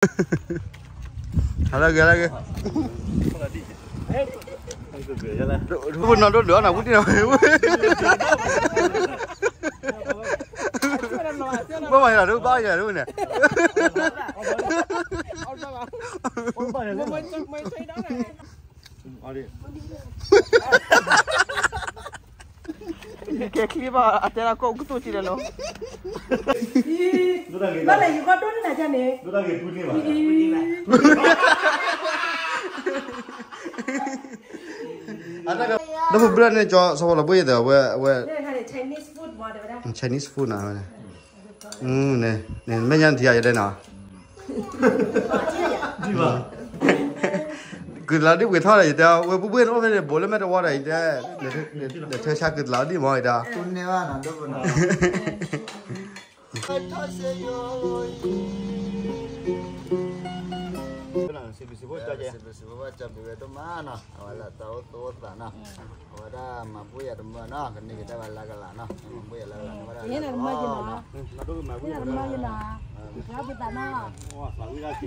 ဟါလၢဂ့ၤ ဟါလၢဂ့ၤ, ပနီၢ်ဒိၣ်ဒိၣ်အီၣ်နၤ ပူတံၢ်နီၤ, ဘၣ်မၤယၤဒိၣ် ဘၣ်ယၤဒိၣ်န့ၣ် ကဲချံဘၣ် အတဲဒၣ်ကီၢ်ကတိၢ်ကံလဲၣ်နီၤ, ဘၣ်လဲၣ် ယကီၢ်ဒိၣ်န့ၢ်နၤန့ၣ်, ဒီးပူၤဘျၣ်န့ၣ် ကၠီ စီၤပီလူးဘိယဲၢ်ဒီး အဝဲ အဝဲ Chinese food မး တဲဝဲဒၣ် Chinese food နီၤ, အဝဲ န့ၣ် မဲာ်ညါနထံၣ်ယတဲနီၤ, ကုၢ်လီၤဒ်ဝ့ၤထီၣ်ဒီး ယတဲ ဝဲပူၤဘှ့ၣ်န့ၣ်အိၣ်ဖဲန့ၣ် ဘိးလၢမဲာ်တဝီဒီး ယတဲ ဒီးထၢဆါကုၢ်တလီၤဒ်မး ယတဲ စံးဘျုးစံးဖှိၣ်ကၠီကဲ, စံးဘျုးစံးဖှိၣ်ကၠီဘၣ်ဝဲဒိၣ်မးနီၤ, အဝဲလၢတၢ်အိၣ်သူၣ်အိၣ်သးနီၤ, အဝဲဒၣ်မၤဘူၣ်ယၤတမၢနီၤ, ကန့ၢ်က့ၤတၢ်ဝဲလၢကလးနီၤ, မၤဘူၣ်ယၤလၢကလးန့ၣ်ဝဲဒၣ်နီၤ,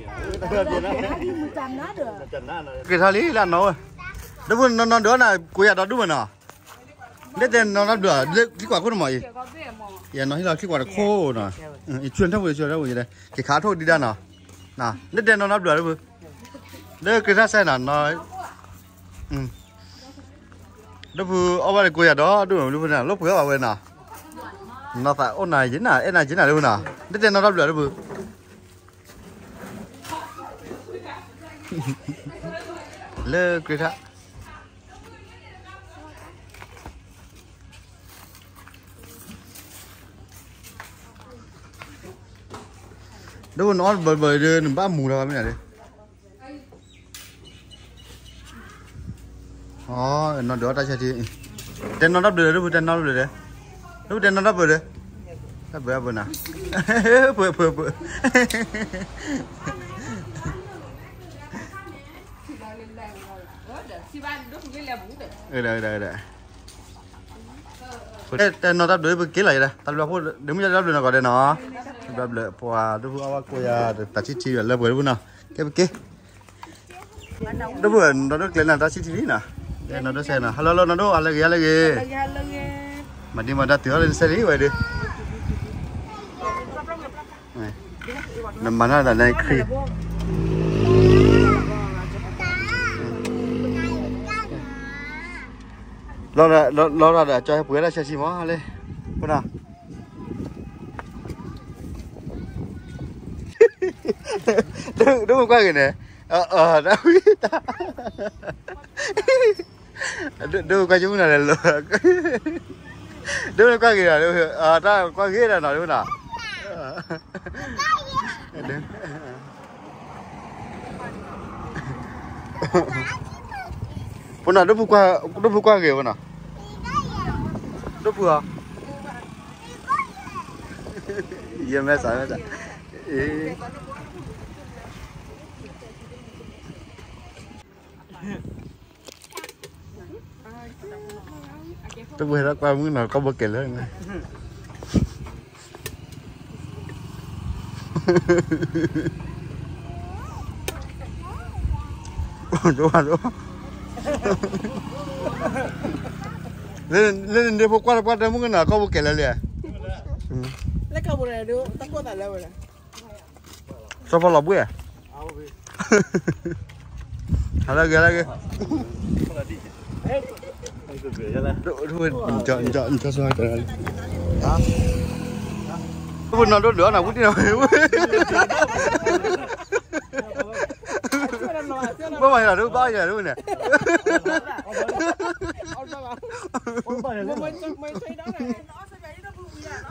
က့ၤထီၣ်လံလၢနီၤ, ဒ်ဖိနီၢ်နီၢ်ဒုးအီၣ်နၤ ကိးယၤဒီဒူၣ်မးနီၤ, လၢတဲနီၢ်နီၢ်ဘျုး လၢခံကွၢ်ခိၣ်တမးအံၤ, ယနီၢ်ဟ့ၣ်လီၤခံကွၢ်တခိၣ်နီၤ, ယဆူၣ်ထီၣ်ဝဲဆူၣ်ထီၣ်ဝဲ က့ၤခးထီၣ်ဒံးဒၣ်နီၤ, လၢတဲနီၢ်နီၢ်ဘျုးဒၣ်ဖိ, လၢက့ၤထီၣ်စဲနီၤ, ဒၣ်ဖိအီၣ်ဘၣ်တကိးယၤဒီဒူၣ်မး ဒၣ်ဖိန့ၣ် လိာ်ပှ့ၤအီၣ်ဘၣ်ဝဲနီၤ, နီၢ်သးအိၣ်နၤယနၤ အဲၣ်နၤယနၤဒၣ်ဖိနီၤ, လၢတဲနီၢ်နီၢ်ဘျုးဒၣ်ဖိ လၢက့ၤထီၣ် ဒၣ်ဖိနအီၣ်ဘၢဘၢဒီး နဘၣ်မူလီၤမ့ၢ်နၤဒီး, အနီၢ်ဒုးအီၣ်တၢ်ဆၢထံ, တဲနီၢ်နီၢ်ဘျုးဒီး ဒၣ်ဖိတဲနီၢ်နီၢ်ဘျုးဒီး, ဒၣ်ဖိတဲနီၢ်နီၢ်ဘျုးဒီး, တၢ်ဘျုးအဘျုးနီၤ, ပှဲၤပှဲၤပှဲၤ တဲနီၢ်တၢ်ဘျုးပက့ၤလီၤယဲဒၣ် တၢ်ဘျုးဖိ ဒ့မုၢ်ယတၢ်ဘျုးနီၢ်ကီးဒဲးနီၤ, တၢ်ဘျုးပှၤ ဒၣ်ဖိအီၣ်ဘၣ်ကိးယၤတၢ်ဆံထံဒီး လၢပှဲၤဒၣ်ဖိနီၤ, ကဲပက့ၤ, ဒၣ်ဖိ နီၢ်ဒိၣ်ကျဲၤနၤတၢ်ဆံထံလံနီၤ, နီၢ်ဒိၣ်စဲနီၤ, hello hello နီၢ်ဒိၣ် ဟါလၢဂ့ၤ ဟါလၢဂ့ၤ, မၤဒံးမၤတၢ်တုၤအီၤလၢနစဲလံဝဲဒၣ် နမၤတၢ်သးန့ၣ်ခရံာ်, လီၤဒီးကၠီဟဲပှ့ၤဝဲဒၣ်ဆဲဆံမးလၢ, ဖိနီၤ, ဒိၣ်ကွၢ်ဂ့ၤန့ၣ်, တၢ်ဝံၤတၢ်, ဒိၣ်ကွၢ်ကမုၢ်နၤလဲၤလီၤ, ဒိၣ်ကွၢ်ဂ့ၤဒီး, တၢ်ကွၢ်ဂ့ၤဒီးနီၤ ဒိၣ်နီၤ ဖိနီၤ, ဒိၣ်ဖုကွၢ်ဂ့ၤဖိနီၤ, ဒိၣ်ဖုဧါ, ယမဲာ်ဆှးမဲာ်ဆှး, အ့ တပှဲၤဒီးကွၢ်မုၢ်နီၤ ကီၢ်ဘိကဲလၢာ်န့ၣ်, လၢန့ၣ်ဖိကွၢ်တပှၢ်တမုၢ်ကနီၤ ကီၢ်ဘိကဲလၢာ်လံ, လၢကီၢ်ဘိလဲၣ်ဒိၣ် တၢ်ကိၢ်သးလၢဝဲလဲၣ် စီၤပီလီၤဘှ့ၣ်, ဟါလၢဂ့ၤ ဟါလၢဂ့ၤ, ဖိနီၢ်ဒိၣ်ဒိၣ်အီၣ်နၤ ပူတံၢ်နီၤ, ဘၣ်မၤယၤဒိၣ် ဘၣ်ယၤဒိၣ်န့ၣ်,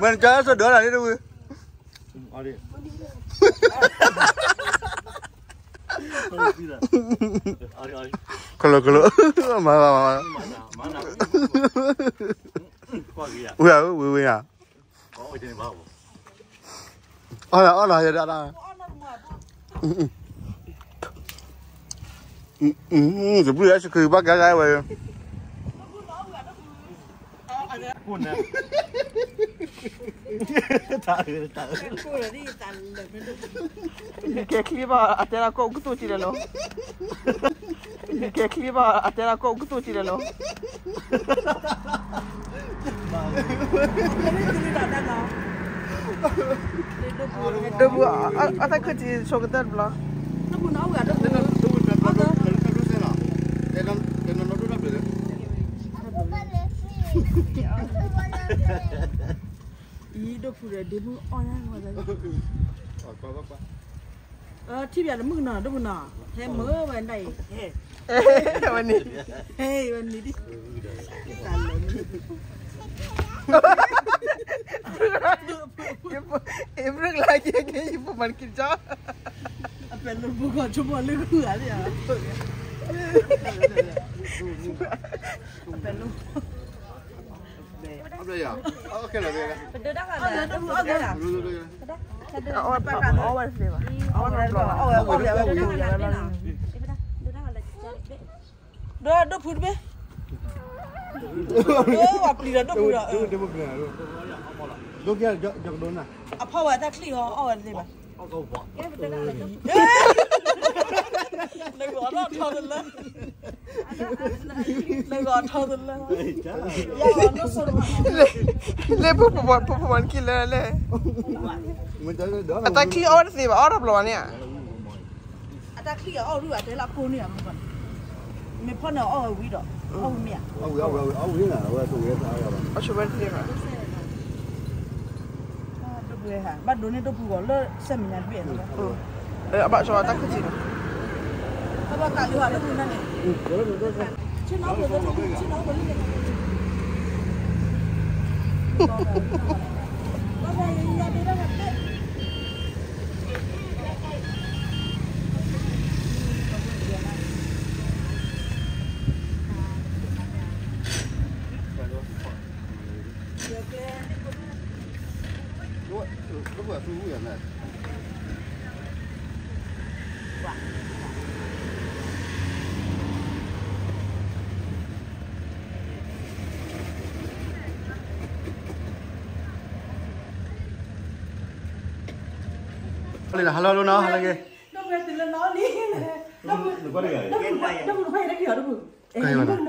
မ့ၢ်နကၠီဆိဒိၣ်နၤလံတဝံၤ ခလိာ်ခလိာ်, မၤမၤမၤ, ဝံၤဝံၤဝံၤဧါ, အီၣ်လီၤအီၣ်လီၤယဒၣ်, တဘျုး ice cream ဘၣ်ကဲကဲဝဲ, ယကဲချံဘၣ် အတဲဒၣ်ကီၢ်အူကသိၣ်ကံလဲၤလီၤ. ယကဲချံဘၣ် အတဲဒၣ်ကီၢ်အူကသိၣ်ကံလဲၤလီၤ. ဒိၣ်ဘု အတၢ်ခၢၣ်ထံးဆိကတၢၢ်တဘျီ. ဒိၣ်ဘုနီၣ်ဝဲဒိၣ်ဘု အံၤဒိၣ်ဖုဒီးဒ့မုၣ်အီၣ်ညါဝဲ, ထံၣ်ပၠးတမုၣ်ကနီၤ ဒိၣ်ဖုနီၤ ဟဲမုာ်ဝဲဒၣ်အံၤ, ဝဲန့ၣ်, ဝဲန့ၣ်ဒ်, တၢ်လၢ, ဘြုကလါက့က့ ယပမၤက့ၤကၠီ, အပဲလိာ်ဘိကီၢ်ဆိကမိၣ်လၢဃုဂၤလံဧါ, အပဲလိာ် ဒိၣ်ဖုတဘ့ၣ်, ဝဲပျံၤဒီးဒိၣ်ဖုဒီး, အဖီဝဲတၢ်ချံၣ်အီၤ အီၣ်ဝဲတသ့ဘၣ်. နဂီၤထီၣ်တလၢ, နဂီၤထီၣ်တလၢ, လၢပူဖိမါခံလၢလဲၣ်, အတၢ်ချံၣ်အီၣ်ဝဲတသ့ဘၣ် အီၣ်တဘျီဘၣ်န့ၣ်ဧါ. အတၢ်ချံၣ်အီၣ်ရူၢ်အတဲလၢကိၢ်န့ၣ်ဧါ, မ့ၢ်ဖီၣ်န့ၣ်အီၣ်ဝဲဝံၤဒီး, အီၣ်ဝဲမ့ၢ်ဧါ, အီၣ်ဝဲ, အီၣ်ဝဲ, ဘၣ်ဒိးန့ၢ်ဒိၣ်ဖုဂီၤလၢစဲမံၤညါတဘ့ၣ်, အဘၣ်ဆိတၢ်ခၢၣ်ထံးန့ၣ်, ဘၣ်ကးလၢဒိၣ်ဖုန့ၣ်, ဆ့ၣ်နီၤဖိ, ဆ့ၣ်နီၤဖိလံ, ဟဲလီၤနီၤ ဟဲလီၤက့ၤ, ဒိၣ်ဖု, ဒိၣ်ဖု, ဒိၣ်ဖု, ဒိၣ်ဖု,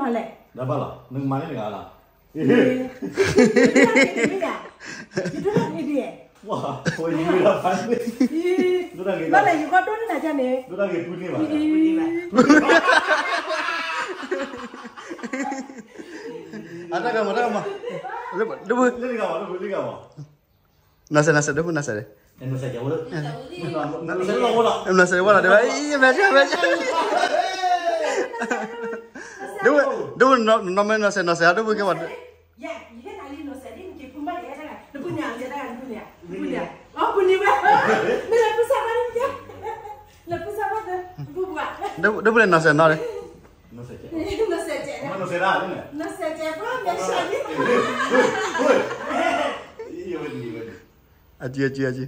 နဘၣ်လီၤ နမၤန့ၢ်တဂၤလီၤ, ယဒိၣ်ထီၣ်က့ၤဒ်, ဘၣ်လဲၣ် ယကီဒိၣ်န့ၢ်နၤကန့ၣ်, ဒိၣ်ထီၣ်က့ၤပူန့ၢ်ဘၣ်, အတၢ်ကမၤ တၢ်ကမၤ, ဒိၣ်ဖု, နီၢ်စဲး နီၢ်စဲး ဒိၣ်ဖု နီၢ်စဲး, နီၢ်စဲးဝဲလီၤ, နီၢ်စဲးဝဲလီၤ တဲဝဲ, အံၤ မဲာ်ဆှး မဲာ်ဆှး, ဒိၣ်ဖု နီၢ်မ့ၢ်နီၢ်စဲး နီၢ်စဲး ဒိၣ်ဖုကဲဝဲ, ဒိၣ်ဖုန့ၣ်နီၢ်စဲးနီၤလံ, အစု အစု အစု,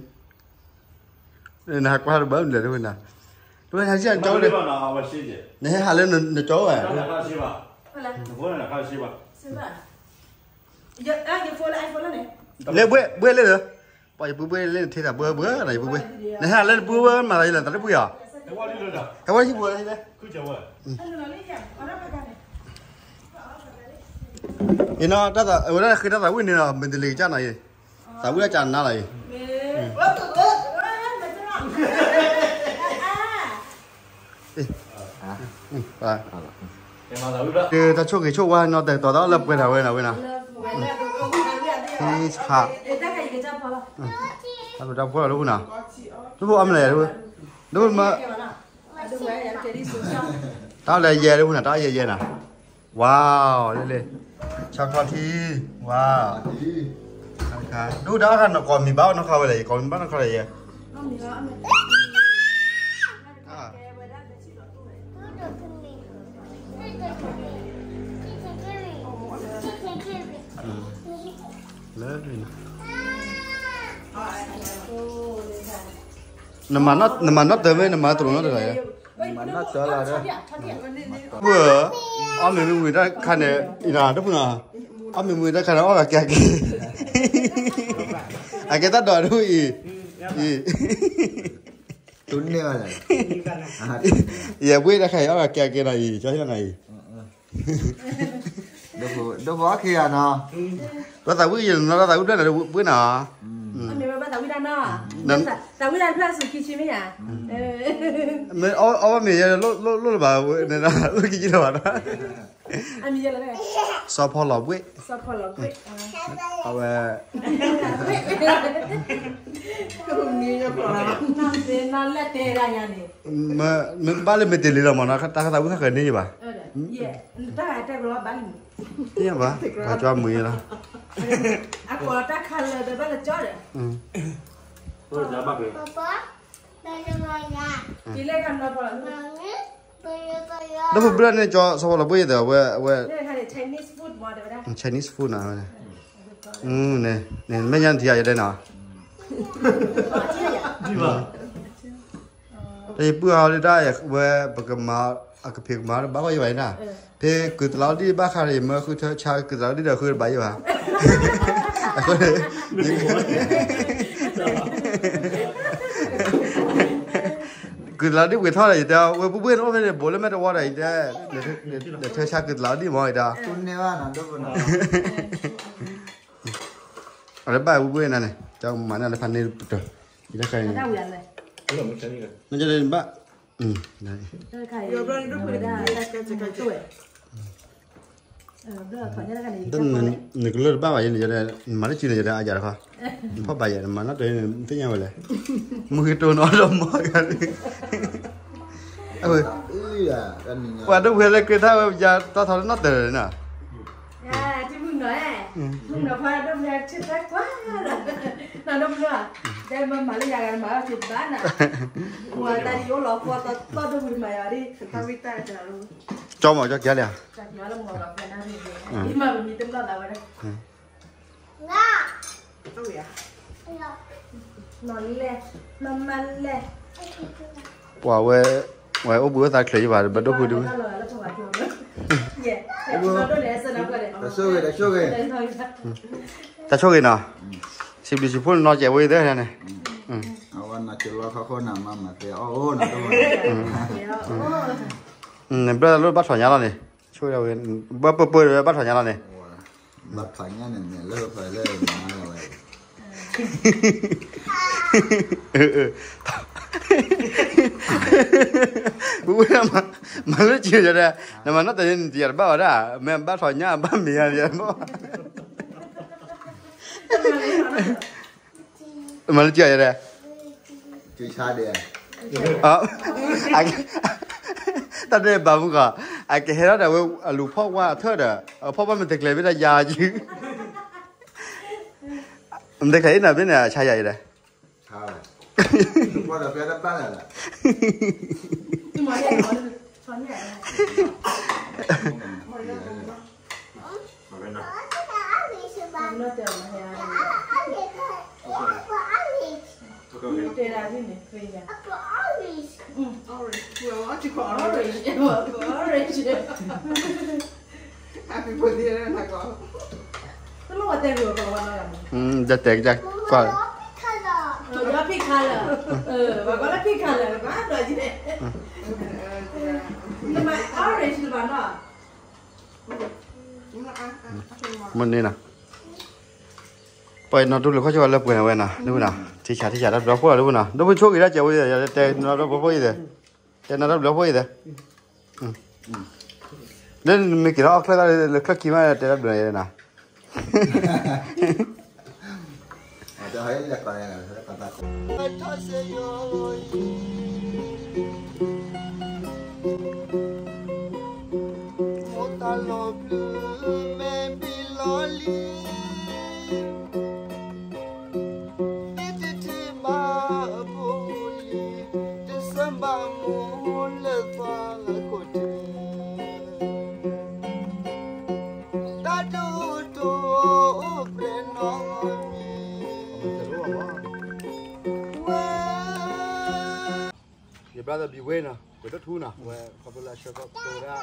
နဟးကွၢ်တဘၣ်လဲၣ် ဒိၣ်ဖုနၤ, ဒိၣ်ဖုနၤ နဟဲဟးလၢနကၠီဝဲ, လၢဘှဲဘှဲလၢဒီး, ပှၤယပုၢ်ဘှဲလၢနထဲတၢ်ဘှဲဘှဲနၤ ယပုၢ်ဘှဲ, နဟဲလၢနပုၢ်ဝဲမၤသးယလဲၣ် တၢ်တပှံၤဧါ, ဟဲဝဲဟံၣ်ပူၤလၢ, အံၤနီၤ တၢ်သးဝဲဒၣ်ဃ့တၢ်သးဝံၣ်န့ၣ်ဒီး မ့ၢ်တလ့ၤကစၢ်နီၤအံၤ, သးဝံၣ်တၢ်ကနါလီၤအံၤ, တၢ်ဆိၣ်ဂ့ၤဆိၣ်ဝါနီၤ တၢ်ကတီၤသီလၢပှဲၤထီၣ်ဝဲနီၤဝဲနီၤ, ဟ့ၣ်ဆါ, တၢ်ပတၢ်ဖိလီၤ ဒိၣ်ဖုနၤ, ဒိၣ်ဖုအီၣ်မ့ၢ်လဲၣ် ဒိၣ်ဖု, ဒိၣ်ဖုမၤ တၢ်အီၣ်လၢယဲ ဒိၣ်ဖုနၤ တၢ်အီၣ်ယဲယဲနၤ, ဝါ, လ့လ့, ဆီချီထံ, ဝါ, ဒိၣ်ဖုတၢ်အီၣ်ခါနီၢ်ကီၢ်မံၤဘၣ်နီၢ်ခီဝဲလဲၣ် ယကီၢ်မံၤဘၣ်နီၢ်ခီလဲၣ်ယဲ, လၢ နမၤနီၢ်တၢၤမ့ၢ် နမၤတရူးနီၢ်တဂၤယဲ, မၤနီၢ်တၢၤလီၤဒီး, ပှၤ, အီၣ်မ့ၢ်မ့ၢ်ဝံၤတၢ်ခါန့ၣ် အံၤနၤ ဒိၣ်ဖုနၤ, အီၣ်မ့ၢ်မုာ်တၢ်ခါန့ၣ် အီၣ်ဂၤကဲက့ၤ, အကဲတၢ်ဒိးဒိၣ်အံၤ, အံၤ, ယဘှ့ၣ်တၢ်ခါအံၤ အီၣ်ဂၤကဲက့ၤနီၤအံၤ, ကၠီဟ့ၣ်နီၤအံၤ, ဒိၣ်ဖိအီၣ်ခံဂၤနီၤ, ဘၣ်သးဝံၣ်ယနီၤ ဘၣ်သးဝံၣ်ဖျၢၣ်န့ၣ် ဘှ့ၣ်နီၤ, သးဝံၣ်တၢ်ဖျၢၣ်ဆူခံဆံမ့ၢ်ဧါ, မ့ၢ်အီၣ်ဘၣ်မ့ၢ်ယဲ လိၣ်လၢၤဘၣ်ဝဲန့ၣ်, လိၣ်ခံဆံလၢၤဘၣ်နီၤ. စီၤဖီလီၤဘှ့ၣ်, အဝဲ, မ့ၢ်ဘၣ်လၢမ့ၢ်တ့ၢ်လံလီၤမးနီၤ တၢ်သးဝံၣ်သးဃၢၤန့ၢ်ယဘၣ်, တဘၣ်, ပှၤကၠီမုာ်လီၤ, ဒီးဖိဘျၢၣ်န့ၣ် ကၠီစီၤဖီလီၤဘှ့ၣ်ယဲၢ်ဒီး အဝဲ, Chinese food နီၤ, မဲာ်ညါနထံၣ်ယၤယဲဒဲးနီၤ, တၢ်ယပုၢ်အီၤဒၣ်ဝဲ ပကမၤ, အကဖံးကမၤဘၣ်ဃီယဘၣ်န့ၣ်, ဖဲကုၢ်သလးအီဒံၣ်ဘၣ်ခါဒီး ယမၢဃုထၢဆါကုၢ်သလးအီဒံၣ်ဒီးဃုတဘၣ်ယဘၣ်, အဃိန့ၣ် ကုၢ်သလးအီဒံၣ်ဝံၤထီၣ်ဒီး ယတဲဝဲပုၢ်ပုၢ်န့ၣ်အိၣ်ဖဲန့ၣ် ဘိးလၢမဲာ်တဝီဒီး ယတဲ, လဲၤထၢဆါကုၢ်သလးအီဒံၣ်မ့ၢ်ယတဲ, အလၢဘၣ်ပုၢ်ပုၢ်နၤန့ၣ် ကၠီမၤန့ၢ်လၢဖးန့ၢ်ပတၢၢ်, ယတခါန့ၣ်, နဘၣ်, နကလၢတဘၣ်ဘၣ်ယဲန့ၣ် ယတဲ, နမၤလၢစုန့ၣ် ယတဲအယၤတခီ, နဖီၣ်ဘၣ်ယဲ နမၤနီၣ်တၢ်န့ၣ် သ့ၣ်ညါဝဲလဲၣ်, မုၢ်ဃ့တိၢ်နီၣ်ဒီးမၤဂၤန့ၣ်, ပှၤဒိၣ်ဖှဲလၢကြ့ထါဝဲ ပယါတီထီလၢနီၣ်တၢၤန့ၣ်နီၤ, မုၢ်နီၤ, မုၢ်နီၤဖးဒိၣ်ဖှဲထံတၢ်ကွၢ်လီၤ, နီၢ်ဒိၣ်ဖှဲ, တဲမၤလၢယၤဂၤမၤအီၣ်က့ၤဘၣ်နၤ, ပှၤတၢ်ဒ်ယအိၣ်လီၤဖီတၢ်ဒိၣ်ဖှဲမၤယၤဒ်, ကၠီမးကၠီကဲလၢ, မၤပမံၤတဘျီလၢဝဲဒၣ်, ပှၤဝဲ, ဝဲအိၣ်ဘှံးအိၣ်သါချ့ယဘၣ် ဘၣ်ဒိၣ်ဖှဲဒုး, တၢ်ဆိၣ်ဂ့ၤနီၤ, စံးဘျုးစံးဖှိၣ်နီၤ ကဲဝဲသ့ၣ်န့ၣ်, နဘျၢၣ်လိၣ်ဘၣ်ထီၣ်ညါလီၤန့ၣ်, ဆိၣ်ဂ့ၤ, ဘၣ်ပၢပၢဒီးဘၣ်ထီၣ်ညါလီၤန့ၣ်, ဘၣ်ထီၣ်ညါန့ၣ်န့ၣ်လၢပှဲၤလၢ, ပဝဲ, မၤလၢကၠီယၤဒီး, နမၤနီၣ်တၢ်န့ၣ် နတယၤတဘၣ်ဝဲဒၣ်, မ့ၢ်ဘၣ်ထီၣ်ညါဘၣ်မ့ၢ်ယၤ, မၤလၢကၠီယၤဒီး, တၢ်ဒဲးဘးမုၢ်ကီး, အကဟဲထီၣ်ဒီးဝဲအလူၤဖီၣ်ဝါအထၢၣ်ဒီး, အဖီၣ်ဘၣ်မ့ၢ်တကျဲၤဘၣ်တၢ်ယၤယု, မ့ၢ်တကျဲၤအံၤနၤဘၣ်န့ၣ် အဆါယၤအံၤဒီး တၢ်တဲကကွၢ်, မ့ၢ်န့ၣ်နီၤ, ပှၤနီၢ်ဒိၣ်လၢခီၣ်ဆၢဝဲလၢပှဲၤဝဲနီၤ, ဒိၣ်ဖုနီၤ, ထံဆးထံဆးတၢ်ဘျီဖိလၢဒိၣ်ဖုနီၤ, ဒိၣ်ဖုဆိၣ်ဂ့ၤဒၣ်ကဲဝဲ, တဲနီၢ်ဒိၣ်ဘျီဖိအံၤသ့, တဲနီၢ်ဒိၣ်ဘျီဖိအံၤသ့, လၢနမ့ၢ်က့ၤထီၣ်အီၣ်ချၢၣ်လၢချၢၣ်ခံမး တဲတၢ်ဘျီယဲနီၤ. ယဘျါသးဘံဝဲနီၤ, ဝဲဒိၣ်ထူနီၤ, ဝဲခီဖျိလၢအဆၢကတီၢ်ဝဲဒၣ်,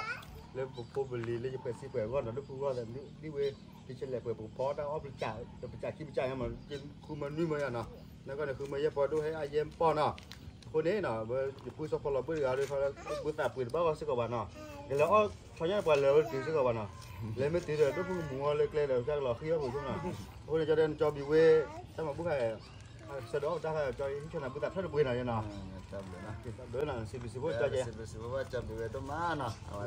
လၢပဖိပလံၤလၢယပှဲၤစံပှဲၤအဂီၢ်နီၤ ဒိၣ်ဖုဂီၢ်သးဒ်ဝဲ ဒ်ဆဲလဲၣ်ပှဲၤပကဖီတၢ်အီၣ်ပကစၢ် ပကစၢ်ခံပကစၢ်ညါမး ဃုမၢနွံမၢယၤနီၤ နကီၢ်န့ၣ် ဃုမၢယဲၢ်ပီၢ်ဒိၣ်ဟဲအါယဲၢ်ပီၢ်နီၤ အဃိန့ၣ်နီၤ ယပုၢ်စီၤဖီလီၤဘၣ်တဂၤဒီး ဘုသးပှ့ၤတဘၣ်ဂီၢ်စ့ၢ်ကီးဘၣ်နီၤ ကလဲၤအီၣ်ဆီညါပှၤလၢာ်ဝဲတုၤစ့ၢ်ကီးဘၣ်နီၤ လဲၤမ့ၢ်တုၤဒီး ဒိၣ်ဖုမူအီၤလၢကျဲဒီး ကလီၤဃံအီၣ်ပူၤဆိနီၤ အဃိန့ၣ် ကၠီဒဲနကၠီဘံၤဝဲ တၢ်မၤဘူၣ်ခါ ဆၢဒီးအီၣ်တၢ်ခါ ကၠီဟံၣ်ဆၢနၤဘုသးထီၣ်တပှ့ၤနီၤယဲနီၤ ဘျုးနီၤ စံးဘျုးစံးဖှိၣ်ကၠီယဲ စံးဘျုးစံးဖှိၣ်ကၠီဘံၤဝဲဒိၣ်မးနီၤ အဝဲ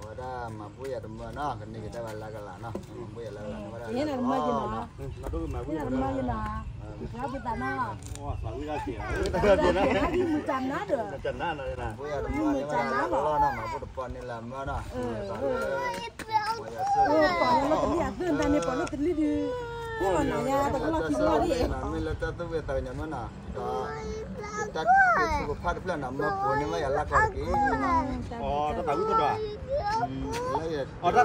ဒၣ်မၤဘူၣ်ယၤတမၢနီၤ ကန့ၢ်က့ၤတၢ်ဝဲလၢကလးနီၤ မၤဘူၣ်ယၤလၢကလးန့ၣ်ဝဲဒၣ် ဟ့ၣ်နၤတမၢယဲနီၤ ဟ့ၣ်နၤတမၢယဲနီၤ ဘုသးနီၤ မုၢ်ကၢ်နါဒီး မုၢ်ကၢ်နါလီၤ မၤဘူၣ်တပီၢ်န့ၣ်လၢမၢနီၤ ပီၢ်လီၤလီၤတလံၣ်အသၢတၢ်န့ၣ် ပီၢ်လီၤတလံၣ်ဒုး ပီၢ်လီၤနၤယါ တကလီၢ်တလီၢ်ဒ် မ့ၢ်လၢတၢ်သူၣ်ဝဲသးကညီၤမၢနီၤ ဒီး တၢ်ထုကဖၣ်တဖျၢၣ်နီၤ မၢပှိၤန့ၢ်ဘၣ်ယၤလၢကျီတက့ၢ်နီၤ အီ တၢ်သးဝံၣ်သဒီး အီ တၢ်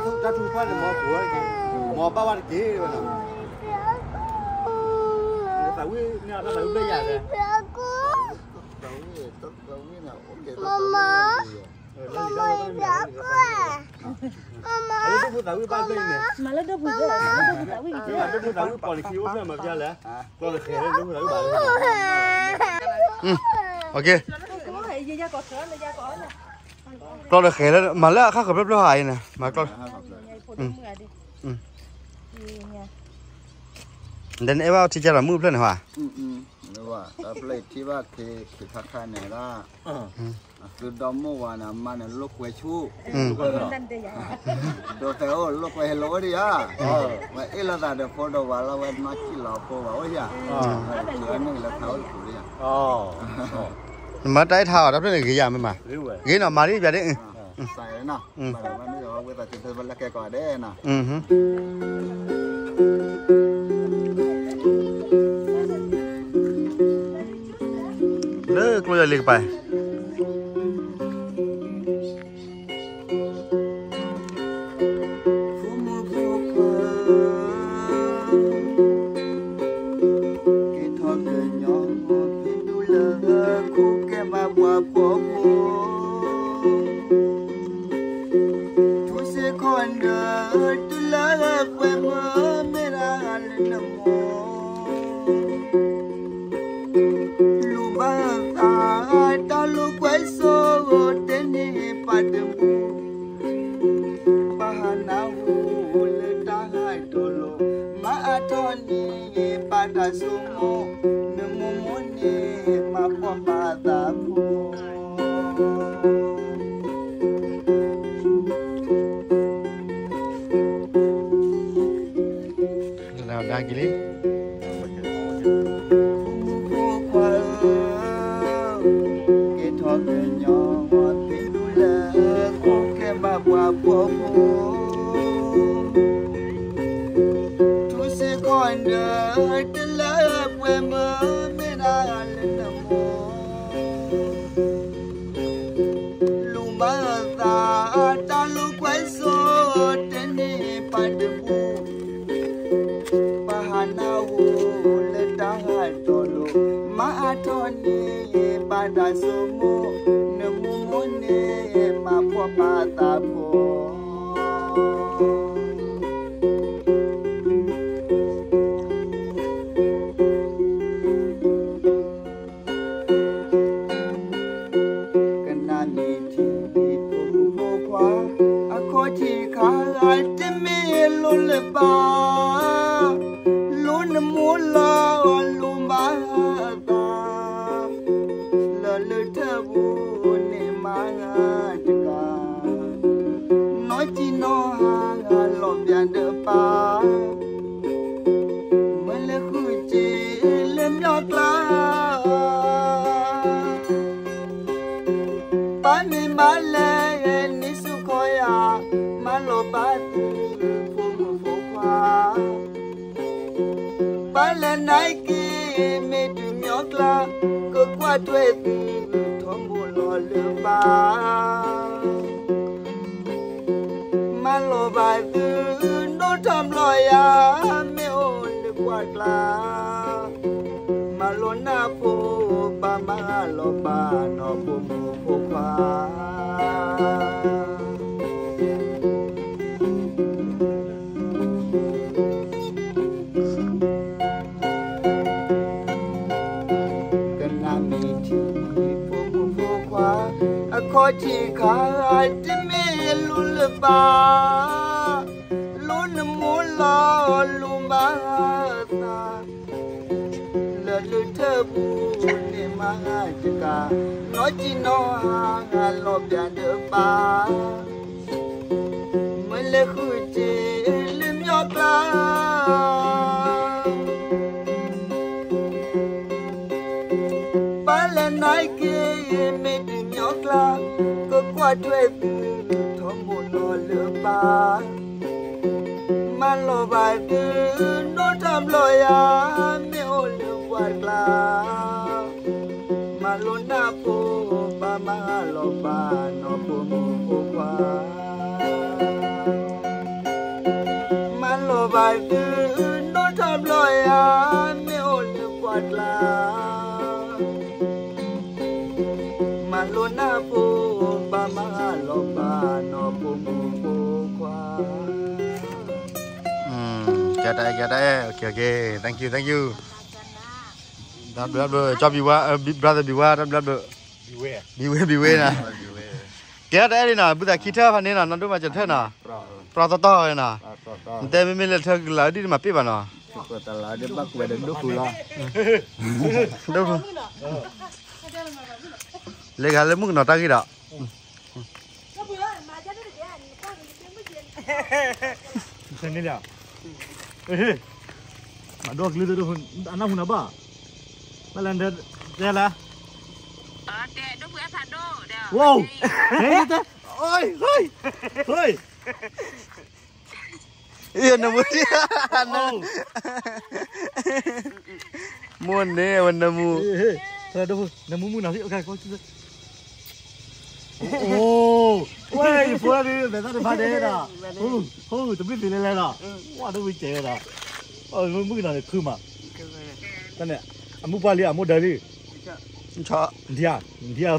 ထုကဖၣ်န့ၣ် မၢပှိၤတက့ၢ် မၢဘၣ်ဝဲတက့ၢ်ဝဲနီၤ တၢ်သးဝံၣ်န့ၣ် တၢ်သးဝံၣ်ဘျဲၣ်ယၤလဲၣ် မမ မမ မမ လၢဒိၣ်ဖုသးဝံၣ်ဘၣ်ဘျဲၣ်န့ၣ် မၤလၢဒိၣ်ဖု ဒိၣ်ဖုသးဝံၣ်က့ၤ ဒိၣ်ဖုသးဝံၣ်ပီၢ်န့ၣ်ခံအိၣ်ဖျဲၣ်မၤဘျါလဲၣ် ကျီတဃဲၤလၢဒိၣ်ဖုသးဝံၣ်ဘၣ် ကျီတဃဲၤလၢ မၤလၢအခါခီဖျိဖျိဟးအံၤန့ၣ် မၤကျီ ဒ်န့ၣ်အဲၣ်ဘၣ်ထံကၢ်လီၤမုၢ်ဖျၢၣ်န့ၣ်ဟါ တၢ်ဖျၢၣ်ထံဘၣ်ခ့ခ့ခါခါန့ၣ်ဒၣ် အသုဒီမိၢ်ဝၤန့ၣ် အမါန့ၣ်လိာ်ကွဲဆူၣ် ဒိးတဲအိၣ်လိာ်ကွဲဟဲလီၤအိၣ်ဒံးဧါ ဝဲအ့ၣ်လိာ်သးဒီးဖိဒီးဝၤလီၤ ဝဲမါခံလီၤဖိဝၤအိၣ်ဧါ ဝဲန့ၣ်လၢထါအိၣ်တပူၤလံဧါ နမၤတၢ်အ့ၣ်ထါအီၤ တၢ်ဖျၢၣ်န့ၣ်ဂ့ၤယၤမ့ၢ်မး ဂ့ၤနီၤ မၤလံပျးဒ် စးနီၤ ဝဲသးတဘၣ်လၢကဲကီးဒဲးနီၤ လၢကျိယၤလံကပၤ ဖိမုၣ်ဖိခွါ က့ၤထီၣ်ကညီ ဖံဒူလၢ ခိၣ်ကဲမးပှၤဖှီၣ်ဖိ ထူစ့ၢ်ကီးနၤ တုၤလၢပှဲၤမၢမ့ၢ်ဒၣ်လၢနမိၢ် လူၤဘၣ်သး တၢ်လိာ်ကွဲစိ တဲန့ၢ်ပၢ်တမူ ပၢ်ဟးနၢ်ဟူလၢတၢ်ဟဲတီလိၤ မၤအါထီၣ်န့ၢ်ပၢ်တၢ်ဆိကမိၣ် နမိၢ်မိၢ်န့ၣ် မၤဖှီၣ်ပာ်သးဖိ လၢဒါက့ၤလံ ဖိခွါဧၢ က့ၤထီၣ်ကညီ ဖံဒူလၢ ခိၣ်ကဲဘၣ်ပှၤဖှီၣ်ဖိ ထူစ့ၢ်ကီးနၤ တုၤလၢပှဲၤမၢမ့ၢ်ဒၣ်လၢနမိၢ် လူၤဘၣ်သး တၢ်လိာ်ကွဲစိ တဲန့ၢ်ပၢ်တမူ ပၢ်ဟးနၢ်ဟူလၢတၢ်ဟဲတီလိၤ မၤအါထီၣ်န့ၢ်ပၢ်တၢ်ဆိကမိၣ် နမိၢ်မိၢ်န့ၣ် မၤဖှီၣ်ပာ်သးဖိ ကနၣ်မ့ၢ်ထံ ဖိမုၣ်ဖိခွါ အခီၣ်ထံးခါဂၤတမ့ၢ်လိၤလၢၤဘၣ် လိၤနမိၢ်လီၤ လိၤမါသး လၢလၢထၢၣ်ပူၤန့ၣ်မါဂၤတဂၤ နီၢ်ကံနီၢ်ဟါဂၤလီၤပျၢၤဒီးပၢ် မ့ၢ်လၢဃုာ်က့ၤလၢမျီၢ်ကျါ ပၢ်မ့ၢ်ဘၣ်လဲၣ်န့ၣ်စူၢ်ခီယၤ မၤလီၤပာ်သု ဖိမုၣ်ဖိခွါ ပၢ်လဲၤနၤက့ၤ မ့ၢ်တုၤမျီၢ်ကျါ ကကွၢ်ထွဲသု ထီဘိလီၤလၢပၢ် မၤလီၤဘၣ်သု ဒိၣ်ထီၣ်ဘျီယၤ မ့ၢ်အိၣ်လၢကွၢ်ကျါ မၤလိနၢ်ဖိ ပၢ်မၤလီၤပာ်နီၢ်ဖိမုၣ်ဖိခွါ ခီၣ်ထံးခါတမ့ၢ်လိၤလၢၤဘၣ်, လိၤနမိၢ်လီၤလိၤမၤသး, လၢလၢထၢၣ်ပူၤန့ၣ်မၤတကး, နီၢ်ကံနီၢ်ဟါလီၤပျၢၤဒၢးဘၣ်, မ့ၢ်လဲၤဃုာ်တ့ၢ်လၢမျီၢ်ကျါ ပၢ်လၢနၤက့ၤ မ့ၢ်တုၤမျီၢ်ကျါ, ကကွၢ်ထွဲသုထီဘိနီတလၢၤဘၣ်, မၤလီၤဘၣ်သုဒိၣ်ထီၣ်ဘျီယၤ, မ့ၢ်အိၣ်လၢပှၢ်ကျါ, မၤလိနၢ်ဖိ ပၢ်မၤလီၤဘၣ်နီၢ်ဖိမုၣ်ဖိခွါ မၤလီၤဘၣ်သုဒိၣ်ထီၣ်ဘျီယၤ, မ့ၢ်အိၣ်လၢပှၢ်ကျါ, မၤလိနၢ်ဖိ ပၢ်မၤလီၤဘၣ်နီၢ်ဖိမုၣ်ဖိခွါ. ကဲတၢ်အဲၣ် ကဲတၢ်အဲၣ် okay okay, thank you thank you. တၢ်ဘျုးဘျုး ကၠီဘံဝါ brother ဘံဝါ တၢ်ဘျုးဘျုး, ဘံဝဲ ဘံဝဲနီၤ, ကဲတၢ်အဲၣ်လံနီၤ, ဘုသးခံထၢၣ်ဖးန့ၣ်နီၤ, နီၢ်ဒိၣ်မးစၢၤထၢၣ်နီၤ, ပြီတီတီနီၤ, နတဲမ့မ့ၢ်လဲၤထၢၣ်ကလၤဒ်တမၤပ့ၢ်ဘၣ်နီၤ, ဒိၣ်ဖူလီၤ, လဲၤဂၤလၢမုၣ်ကနီၤတၢ်ဂ့ၢ်ဒီး မၤဒိၣ်ကလုၢ်ဒိၣ်ဒိၣ်, အနၢ်ဟူနၤဘၣ်, ဘၣ်လၢတဲလၢ, ဝဲ, ဟဲ, ဟဲ, ဟဲ, နမူ, မိၢ်န့ၣ် ဝဲနမူ, နမူမုၢ်နီၤ, အိၣ်, ဝဲ ယဖိလၢဒုး မဲာ်သၣ်တဖၣ်ဒဲးဒီး, ဟိ တဘျုးသ့လဲၤလဲၤဒီး, ဝဲဒိၣ်ဝံၤကဲၤဝဲဒီး, မုၣ်ကနီၤန့ၣ်ခုမး, တၢ်န့ၣ်, အမုၢ်ပှၢ်လံ အမိၢ်ဒၢလံ, ဒံဧါ, ဒံဧါ